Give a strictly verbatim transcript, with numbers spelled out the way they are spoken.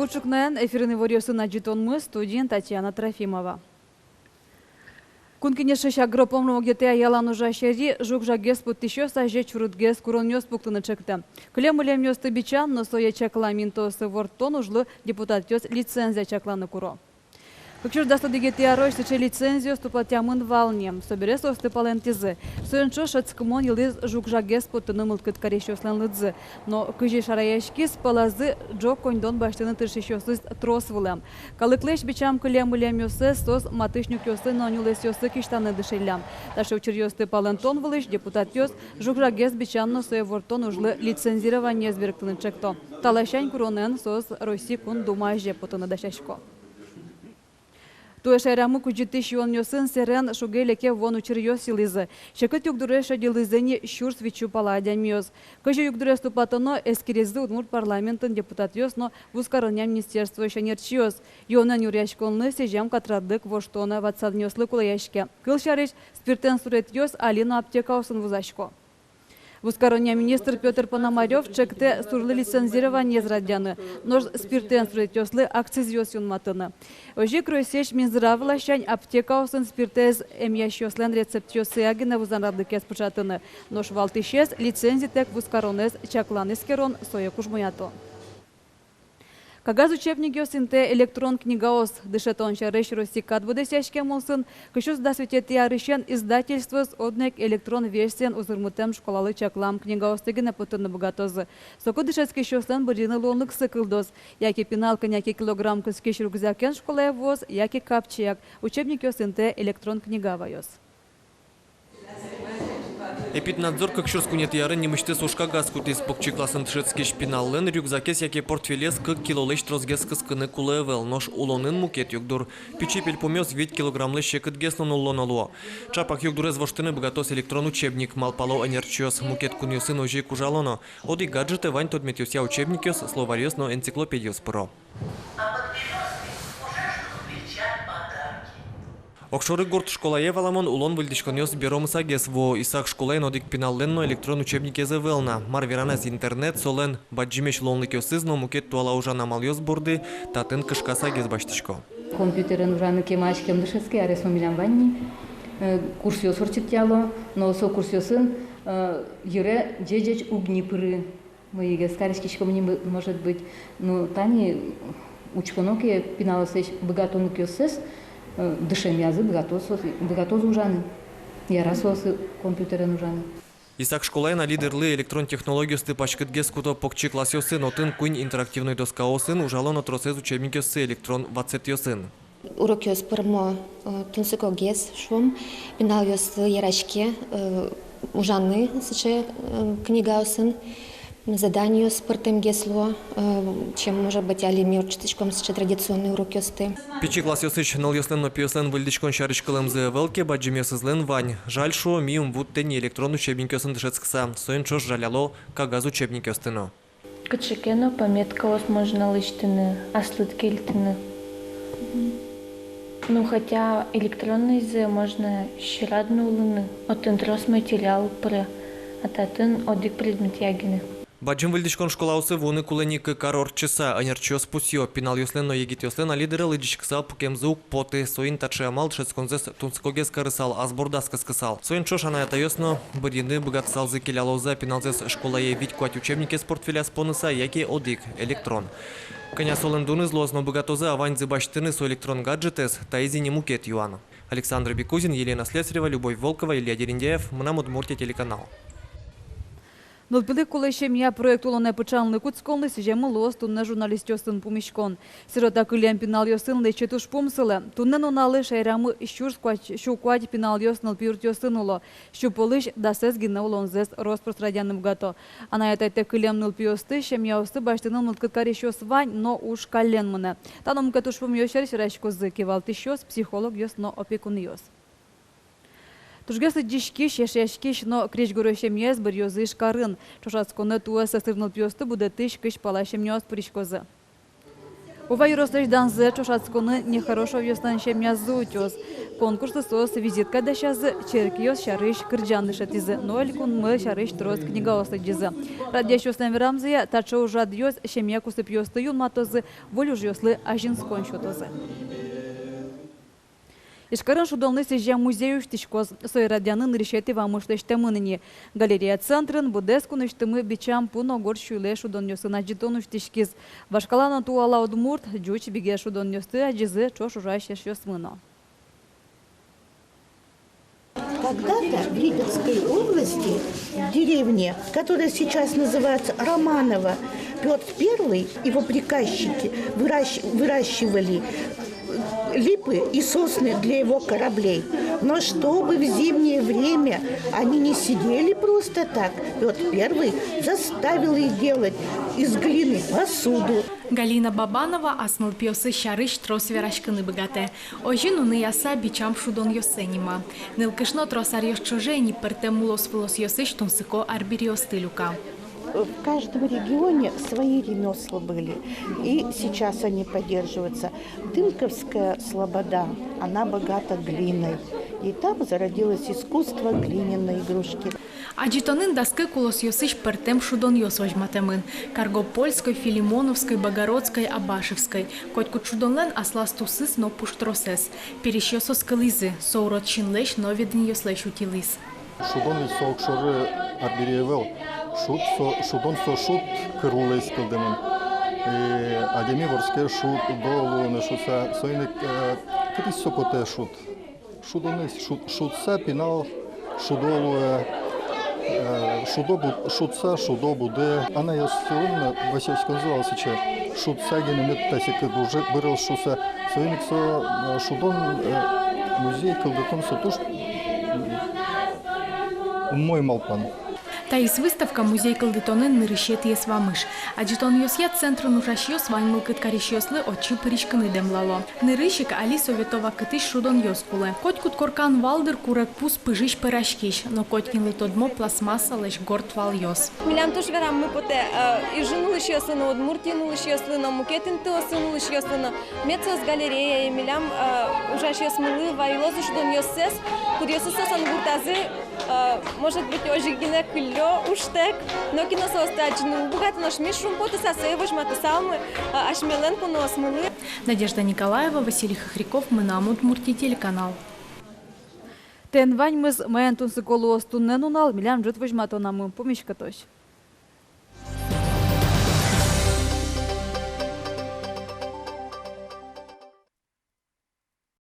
Ӵукнаен! Эфирын иворъёсын адӟытонмы, студиын Татьяна Трофимова. Кун Кенешысь агропромогетъя ялан ужась эри жуг-жагез поттӥсьёс азе чурытгес куронъёс пуктыны чектэ. Кылем-мылемъёсты бичан но сое чаклам интыосы ворттон ужлы депутатъёс лицензия чакланы куро. Кык сюрс дас одӥгетӥ арозь сыӵе лицензиос тупатъямын вал ни. Собере соосты палэнтӥзы. Соин ӵош шӧдскымон йылӥз жуг-жагез поттыны мылкыд карисьёслэн лыдзы. Но кызьы шараяськиз, пӧлазы ӝог коньдон басьтыны тыршисьёсыз трос вылэм. Калыклэсь бичам кылем-мылемъёссэс соос матысь нюкъёслы но нюлэсъёслы кисьтаны дышиллям. Таӵе учыръёсты палэнтон вылысь депутатъёс жуг-жагез бичан но сое ворттон ужлы лицензированиез берыктыны чекто. Та ласянь куронэн соос Россия Кун Дума азе потыны дасясько. Туэ шаерамы кудӟытӥсь юонъёсын сэрен шуге-леке вуон учыръёс йылӥзы. Секыт югдурез шедьылӥзы ни сюрс витьсю пала адямиос. Кызьы югдурез тупатоно, эскеризы удмурт парламентын депутатъёс но вузкаронъя министерствоысь ӧнерчиос. Юонэн юръяськонлы сӥзем катрадлык воштон-ватсанъёслы кулэяське. Кылсярысь, спиртэн суретъёс али но аптекаосын вузасько. Вузкаронъя министр Пётр Пономарёв чектэ сурлы лицензированиез радъяны, нош спиртэн суретъёслы акцизъёс юнматыны. Озьы ик Россиысь Минздрав ласянь аптекаосын спиртэз эмъясьёслэн рецептъёсыя гинэ вузан радлыкез пыӵатыны. Нош валтӥсез — лицензитэк вузкаронэз чаклан-эскерон, сое кужмоятон. Кагаз учебникъёс интые электрон книгаос. Дышетон сярысь Россия кат быдэсъяськем улсын кык сюрс дас витетӥ арысен издательствоос одно ик электрон версиен узырмытэм школалы чаклам книгаосты гинэ поттыны быгатозы. Соку дышетскисьёслэн бырйыны луонлыксы кылдоз: яке пинал кӧня ке килограмм кыскись рюкзакен школае вуоз, яке капчияк. Учебникъёс интые электрон книга ваёз. Эпиднадзор кык сюрс куинетӥ арын нимысьтыз ужкагаз кутӥз: покчи классын дышетскись пиналлэн рюкзакез яке портфелез кык килолэсь тросгес кыскыны кулэ ӧвӧл. Нош улонын мукет югдур: пичи пельпумъёс вить килограммлэсь секытгес но нуллоно луо. Ӵапак югдурез воштыны быгатоз электрон учебник, малпало ӧнерчиос. Мукет кунъёсын озьы ик ужало но. Одӥг гаджетэ вань тодметъёсъя учебникъёс, словарьёс но энциклопедиос пыро. Огшоры гурт школае, валамон, улон выльдӥськонъёс беромысагес вуо. Исак школаын одӥг пиналлэн но электрон учебникез ӧвӧл на. Мар веранэз, интернет, солэн бадӟымесь луонлыкъёсыз но мукет туала ужан амалъёс борды татын кышкасагес басьтӥсько. Компьютерен ужаны кема ачкем дышетске, аресмы милям вань ни, э, курсъёс ортчытъяло, но со курсъёсын, э, йыре ӟеч-ӟеч уг ни пыры. Мыйыгес кариськиськом ни, м-, может быть. Ну, тани учконо ке пиналъёслэсь быгатонлыкъёссэс, э, дышемъязы быгатозы, быгатозы ужаны, яра соослы компьютерен ужаны. Исак школаын али дырлы электрон технологиосты паськытгес куто покчи классъёсын. Отын куинь интерактивной доскаосын ужало но тросэз учебникъёссы электрон ватсэтъёсын. Урокъёс пӧрмо, э, тунсыкогес, шуом, пиналъёслы яраське, э, ужаны сыӵе, э, книгаосын, заданиос пӧртэмгес луо, э, чем, может быть, али ми ортчытӥськом сыӵе традиционной урокъёсты. Пичи классъёсысь нылъёслэн но пиослэн выльдӥськон сярысь кылэмзы ӧвӧл ке, бадӟымъёсызлэн вань. Жаль, шуо, ми ум вуттэ ни электрон учебникъёсын дышетскыса. Соин ӵош жаляло кагаз учебникъёсты но. Кыӵе ке но пометкаос можно лэсьтыны, аслыд кельтыны. Ну, хотя электронныйзэ можно сьӧрад нуллыны, отын трос материал пыре, а татын одӥг предметъя гинэ. Бадӟым выльдӥськон школаосы вуыны кулэ ни кык ар ортчыса. Ӧнерчиос пусъё: пиналъёслэн но егитъёслэн али дыре лыдӟиськыса пукемзы уг поты. Соин таӵе амал дышетсконзэс тунсыкогес карысал, ас бордаз кыскысал. Соин ӵош анай-атайёс но бырйыны быгатысалзы, келялоз-а пиналзэс школае вить-куать учебникез портфеляз поныса, яке одӥг, электрон. Кӧня солэн дуныз луоз но быгатоз-а ваньзы басьтыны со электрон гаджетэз, таиз ини мукет юан. Александр Бекузин, Елена Слесарева, Любовь Волкова, Илья Дерендяев, «Мынам Удмуртие» телеканал. «Нылпилы кулэ семья» проект улонэ пыӵанлы кутсконлы сӥземын луоз туннэ журналистъёсын пумиськон. Сирота кылем пиналъёсын лэчыт ужпум сылэ. Туннэ нуналлы шаерамы сюрс куать, сю куать пиналъёс нылпи юртъёсын уло. Сю пӧлысь дасэз гинэ улонзэс рос-прос радъяны быгато. Анай-атайтэк кылем нылпиосты семьяосты басьтыны мылкыд карисьёс вань, но уж каллен мынэ. Та но мукет ужпумъёс сярысь вераськозы кивалтӥсьёс, психологъёс но опекунъёс. Тужгес лыдӟиськись, эшъяськись но крезьгуро семьяос быръёзы Ижкарын. Ӵошатсконэ туэ сӧсыр нылпиосты будэтӥсь кызь пала семьяос пыриськозы. Ува ёрослэсь данзэ ӵошатсконын Нехорошевъёслэн семьязы утёз. Конкурслы соос визитка дасязы, черкъёс сярысь кырӟан дышетӥзы но элькунмы сярысь трос книгаос лыдӟизы. Радъясьёслэн верамзыя, таӵе ужрадъёс семья кусыпъёсты юнматозы, выль ужъёслы азинскон сётозы. Ижкарын шудонлы сӥзем музей усьтӥськоз. Сое радъяны нырысетӥ вамыш лэсьтэмын ини. Галерея центрын быдэс кунысьтымы бичам пу но горд сюйлэсь шудонъёсын адӟытон усьтӥськиз. Вашкала но туала удмурт, ӟуч, бигер шудонъёсты адӟизы ӵош ужась эшъёсмы но. Когда-то в Липецкой области, в деревне, которая сейчас называется Романово, Пётр Первый, его приказчики выращ-, выращивали липы и сосны для его кораблей. Но чтобы в зимнее время они не сидели просто так, Пётр Первый заставил их делать из глины посуду. Галина Бабанова ас нылпиосыз сярысь трос вераськыны быгатэ. Озьы нуныяса бичам шудонъёссэ нима. Нылкышно трос аръёс ӵоже ини пӧртэм улос-вылосъёсысь тунсыко арбериосты люка. В каждом регионе свои ремёсла были, и сейчас они поддерживаются. Дымковская слобода, она богата глиной, и там зародилось искусство глиняной игрушки. Адӟытонын дас кык улосъёсысь пӧртэм шудонъёс возьматэмын: Каргопольской, Филимоновской, Богородской, Абашевской. Котькуд шудонлэн аслаз тусыз но пуштросэз. Пересьёс оскылӥзы, со урод синлэсь но ведӥнъёслэсь утилӥз. Шудон ведь со огшоры арбери ӧвӧл. Шуд со, шудон со шуд кыллэсь кылдэмын. Э, адями вордске шудо луыны шуыса, соин ик, э, кытысь со потэ шуд? Шудонэсь, шуд-, шудса пинал шудо луэ, э, шудо буд-, шудса шудо будэ. Анай-атайёс сылыны вӧсяськонзы вал сыӵе: шудса гинэ мед та секыт уже быралоз шуыса. Соин ик со, э, шудон, э, музей кылдытон со туж, м, умой малпан. Таиз выставка музей кылдытонын нырысетӥез вамыш. Адӟытонъёсъя центрын ужасьёс вань мылкыд карисьёслы отчы пыриськыны дэмлало. Нырысь ик али совето вакытысь шудонъёс кулэ. Котькуд коркан вал, дыр, курегпуз пыжысь пӧраськись, но котькинлы тодмо пластмассалэсь горд валъёс. Милям туж вераммы потэ, э, Ижын улӥсьёслы но, Удмуртиын улӥсьёслы но, мукет интыосын улӥсьёслы но. Мед соос галереяе, милям, э, ужасьёсмылы вайылозы шудонъёссэс, кудъёсыз соослэн гуртазы, э, может быть, озьы гинэ кыллё ужтэк, но кин но соосты адӟыны уг быгаты, нош ми шумпотыса сое возьматысалмы, э, асьмелэн куноосмылы. Надежда Николаева, Василий Хохряков, «Мынам Удмуртие» телеканал. Тӥни ваньмыз, маин тунсыко луоз туннэ нунал. Милям ӝыт возьматонамы пумиськытозь.